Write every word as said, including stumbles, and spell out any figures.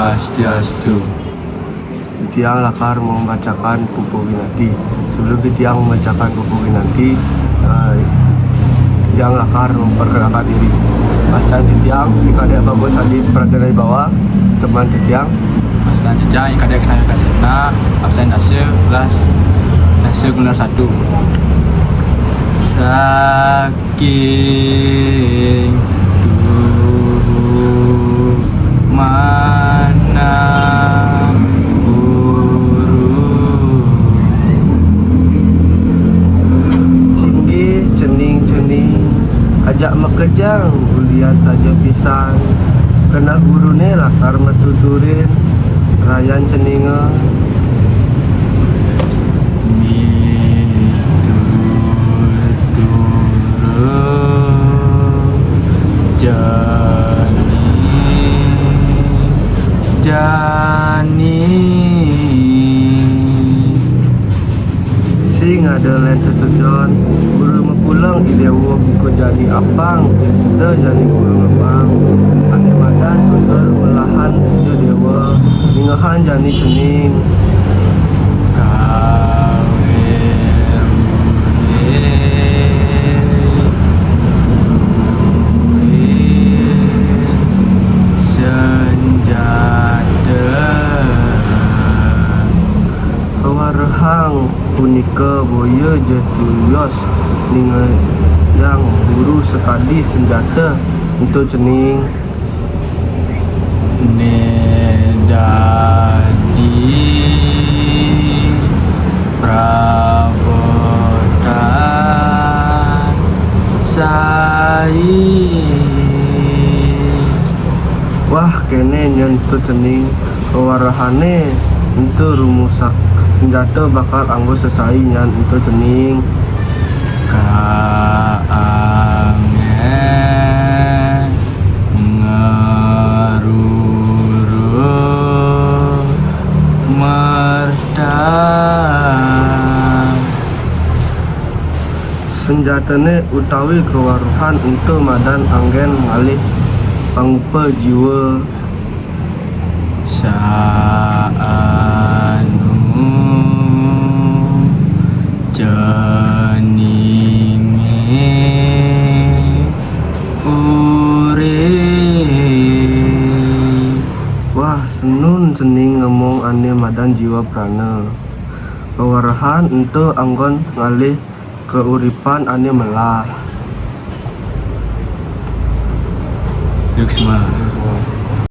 Swastiastu. Titiang lakar membacakan pupuh ginanti. Sebelum titiang membacakan pupuh ginanti, eh, titiang lakar memperkenalkan diri. Wastan titiang I Kadek Bagus Adi Pradana Wibawa, teman titiang. Wastan titiang I Kadek Kesana Kasena, absen dasa, kelas dasa kelas satu. Saking tuhu manah guru. Singgih cening-cening, ajak makejang ulian saja pisan. Kena gurune lakar matuturin rayan ceninge. Miturut jani, jani. Sing ada lain tetujon, guru mapuleng I Dewa buka jani apang, kita jani guru ngepang. Ane madan tutur melahan puja Dewa, ningehan jani cening. Kawir mulih, mulih senjata. Kawarehang punika boya ja tuyos ningehang guru sakadi senjata ento cening. Ne dadi prabotan sai. Wah, kene nyen ento cening, kawarehane ento rumusak senjata bakal anggo sesai nyan ento cening. Kaangen ngeruruh merta. Senjatane utawi kawarehan ento madan anggen ngalih pangupa jiwa. Saanu ceninge urip. Wah, senun cening ngemong ane madan jiwa prana. Kawarehan ento anggon ngalih kauripan ane melah. Yuk, semua.